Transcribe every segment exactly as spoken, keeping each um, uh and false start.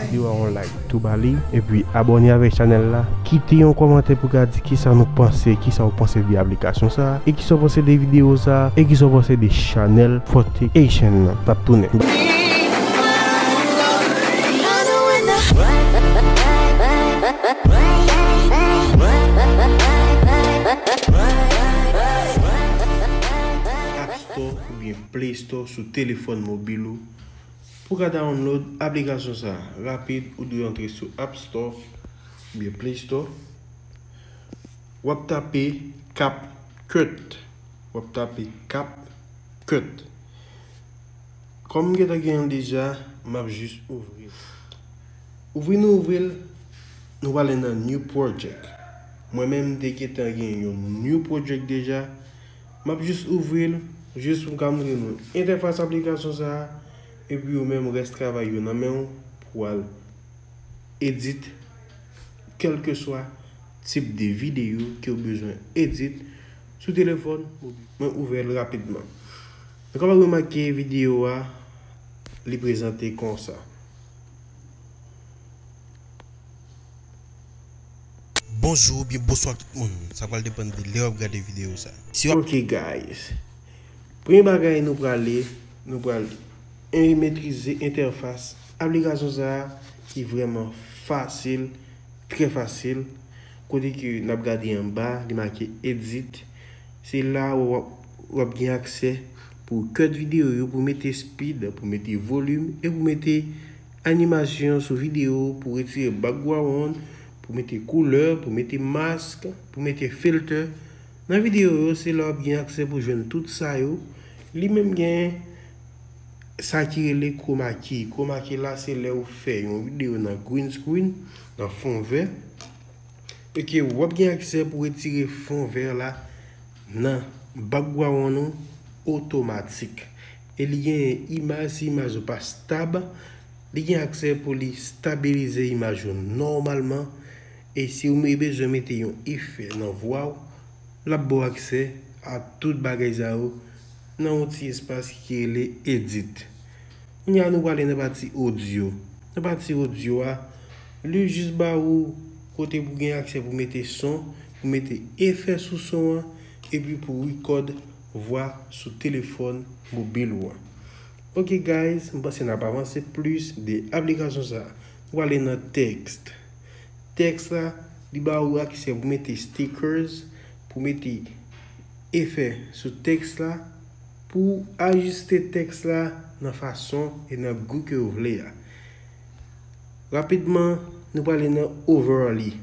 Videyo a yon like tou ba li, epi abòne avèk chanèl la. Kite yon kòmantè pou ka di kisa nou panse, kisa w panse de aplikasyon sa a, e kisa w panse de videyo sa a, e kisa w panse de chanèl Forte Haitian nan. N ap tounen. App Store oubyen Play Store sou telefòn mobil ou. Pou ka download aplikasyon sa a rapid, ou dwe antre sou App Store oubyen Play Store. W ap tape CapCut. W ap tape CapCut. Kòm m gentan genyen l deja, m ap jis ouvri l. Ouvri nou ouvri l, nou prale nan New Project. Mwen menm, m te gentan gen yon New Project deja. M ap jis ouvri l, jis pou m ka montre nou entèfas aplikasyon sa a, epi ou menm, rès travay yo nan men w pou w al edit kèlkeswa tip de videyo ke w bezwen edit sou telefòn mobil. Mwen ouvè l rapidman. Nou kapab remake videyo a, li prezante konsa. Bonjou oubyen bonswa tout moun. Sa pral depann de lè w ap gade videyo sa. Si w ap Ok, guys. Premye bagay nou prale, nou pral en-, metrize entèfas aplikasyon sa a ki vrèman fasil, trè fasil. Kote ke n ap gade anba, li make edit. Se la w ap, w ap gen aksè pou cut videyo yo, pou mete speed, pou mete volim, e pou mete animasyon sou videyo, pou retire background, pou mete koulè, pou mete mask, pou mete filter. Nan videyo yo, se la w ap gen aksè pou jwenn tout sa yo. Li menm gen sa ki rele chroma key. Chroma key la, se lè ou fè yon videyo nan green screen, nan fon vè, e ke w ap gen aksè pou retire fon vè la nan background ou otomatik. E li gen imaj, si imaj ou pa stab, li gen aksè pou li stabilize imaj ou nòmalman. E si w me-, bezwen mete yon efè nan vwa w, l ap ba w aksè a tout bagay sa yo nan yon ti espas ki rele edit. Kounye a, nou prale nan pati odyo. Nan pati odyo a, li jis ba ou kote pou gen aksè pou mete son, pou mete efè sou son an, epi pou record vwa sou telefòn mobil ou an. Ok, guys, m panse n ap avanse plis de aplikasyon sa a. Nou prale nan tèks. Tèks la, li ba ou aksè pou mete stickers, pou mete efè sou tèks la, pou ajiste tèks la nan fason e nan gou ke w vle a. Rapidman, nou prale nan Overly.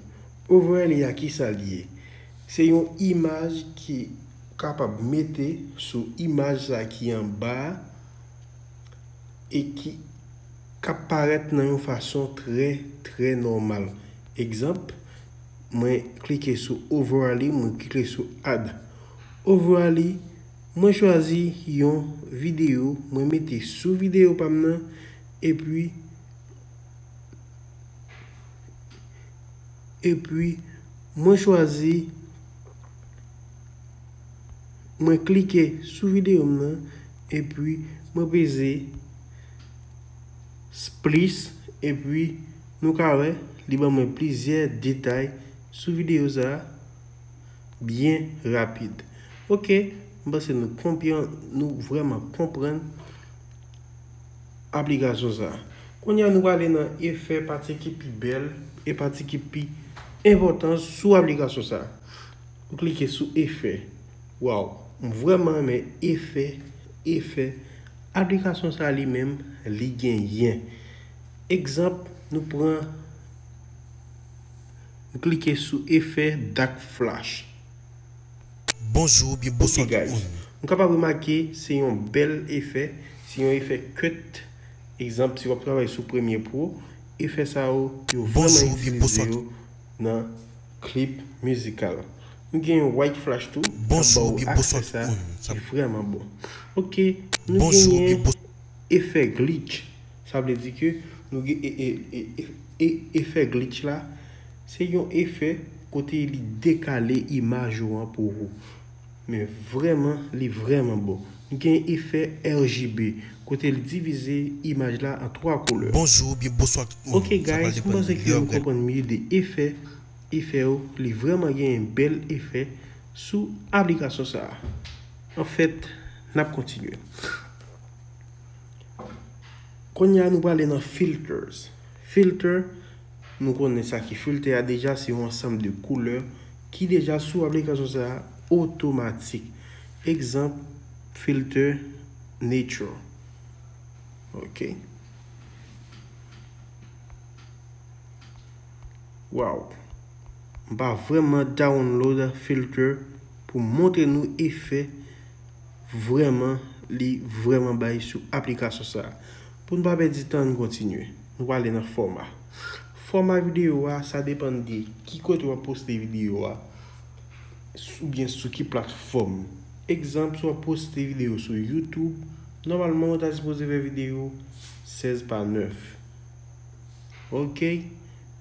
Overly a, kisa l ye? Se yon imaj ki kapab mete sou imaj sa ki anba a e ki k ap parèt nan yon fason trè, trè nòmal. Egzanp, mwen klike sou Overly, mwen klike sou Add. Overly, mwen chwazi yon videyo, mwen mete sou videyo pa m nan, epi, epi mwen chwazi, mwen klike sou videyo m nan, epi mwen peze plis, epi nou ka wè, li ban mwen plizyè detay sou videyo sa a byen rapid. Ok, M panse nou konprann, nou vrèman konprann aplikasyon sa a. Kounye a nou prale nan efè, pati ki pi bèl e pati ki pi enpòtan sou aplikasyon sa a. Ou klike sou efè. Waw, m vrèman renmen efè, efè aplikasyon sa a li menm li genyen. Egzanp, nou pran, nou klike sou efè dark flash. Bonjou oubyen bonswa tout moun. Nou kapab remake se yon bèl efè, se yon efè cut. Egzanp, si w ap travay sou Premiere Pro, efè sa yo, yo vrèman itilize yo nan klip mizikal. Nou gen yon white flash tou, k ap ba w aksè sa, ki vrèman bon. Ok, nou genyen efè glitch. Sa vle di ke nou gen e, e, e, e, e, efè glitch la, se yon efè kote li dekale imaj ou an pou ou. Men vrèman, li vrèman bon. Nou gen efè R G B, kote l divize imaj la an twa koulè. Bonjou oubyen bonswa tout moun. Ok guys, m panse ke nou konprann miye de efè, efè yo, li vrèman gen bèl efè sou aplikasyon sa a. Anfèt, n ap kontinye. Kounye a nou prale nan filters. Filter, nou konnen sa ki filter a deja, se yon ansanm de koulè ki deja sou aplikasyon sa a otomatik. Egzanp, filter nature. Ok. Waw. M pa vrèman download filter pou montre nou efè vrèman, li vrèman bay sou aplikasyon sa a. Pou n pa pèdi tan, n kontinye. Nou prale nan fòma. Fòma videyo a, sa depann de ki kote w ap poste videyo a, oubyen sou ki platfòm. Egzanp, si w ap poste videyo sou YouTube, nòmalman ou ta sipoze fè videyo sèz pa nèf. Ok,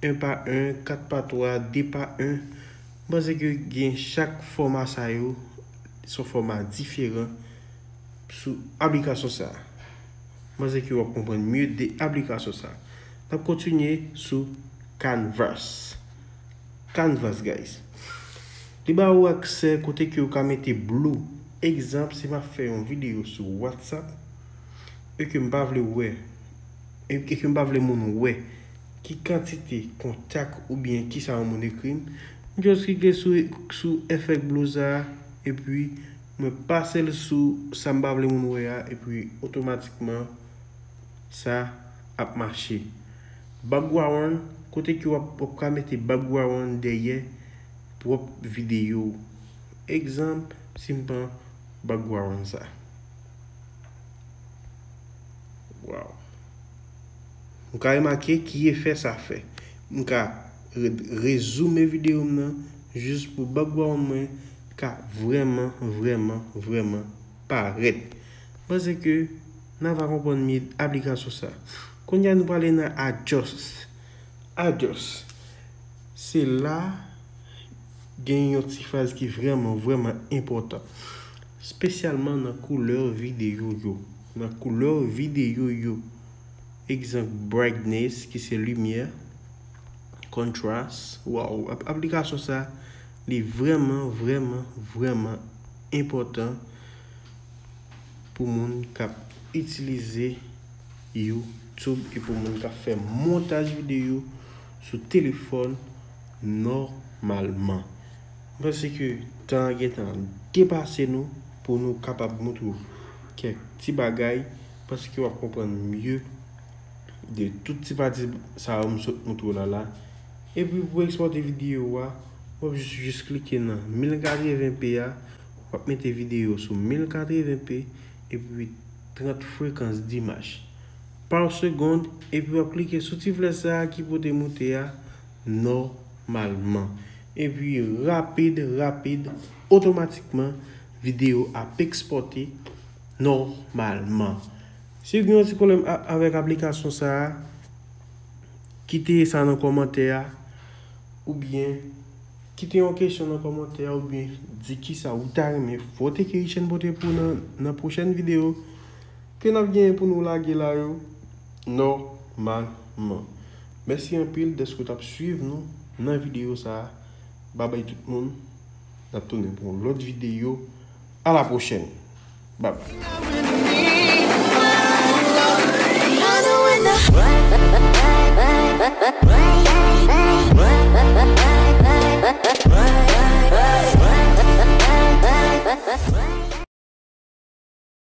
en pa en, kat pa twa, de pa en. M panse ke gen chak fòma sa yo, se yon fòma diferan sou aplikasyon sa a. M panse ke w ap konprann mye de aplikasyon sa a. N ap kontinye sou Canvas. Canvas, guys. Li ba ou aksè kote ke ou ka mete blue. Egzanp, si m ap fè yon videyo sou WhatsApp, e ke m pa vle wè, e ke m pa vle moun wè ki kantite kontak oubyen kisa yon moun ekri m, m just klike sou, sou efè blue sa a, epi mwen pase l sou sa m pa vle moun wè a, epi otomatikman, sa ap mache. Background, kote ke w ap, w ap ka mete background dèyè pwòp videyo w. Egzanp, si m pran background sa. Waw. Ou ka remake ki efè sa fè. M ka re-, rezoume videyo m nan jis pou background mwen ka vrèman, vrèman, vrèman parèt. M panse ke n a va konprann mye aplikasyon sa. Kounye a nou prale nan adjust. Adjust. Se la gen yon ti fraz ki vrèman, vrèman enpòtan. Espesyalman nan koulè videyo yo. Nan koulè videyo yo. Egzanp, brightness, ki se limyè. Contrast. Waw, ap-, aplikasyon sa, li vrèman, vrèman, vrèman enpòtan pou moun k ap itilize YouTube e pou moun k ap fè montaj videyo sou telefòn nòmalman. M panse ke tan an gentan depase nou pou nou kapab montre w kèk ti bagay, paske w ap konprann mye de tout ti pati sa yo m sot montre w la la. Epi pou ekspòte videyo a, w ap jis, jis klike nan mil katreven p a, w ap mete videyo sou mil katreven p, epi trant frekans dimaj pa segond, epi w ap klike sou ti flèch sa a ki pote moute a nòmalman. Epi rapid, rapid, otomatikman, videyo ap ekspòte nòmalman. Si w gen yon ti pwoblèm a-, avèk aplikasyon sa a, kite sa nan kòmantè a, oubyen kite yon kesyon nan kòmantè a, oubyen di kisa ou ta renmen Fòteke Richenn pote pou nan, nan pwochèn videyo ke n ap genyen pou nou lage la yo nòmalman. Mèsi anpil dèske w t ap swiv nou nan videyo sa a. Babay tout moun. N ap tounen pou yon lòt videyo. À la prochaine. Bye bye.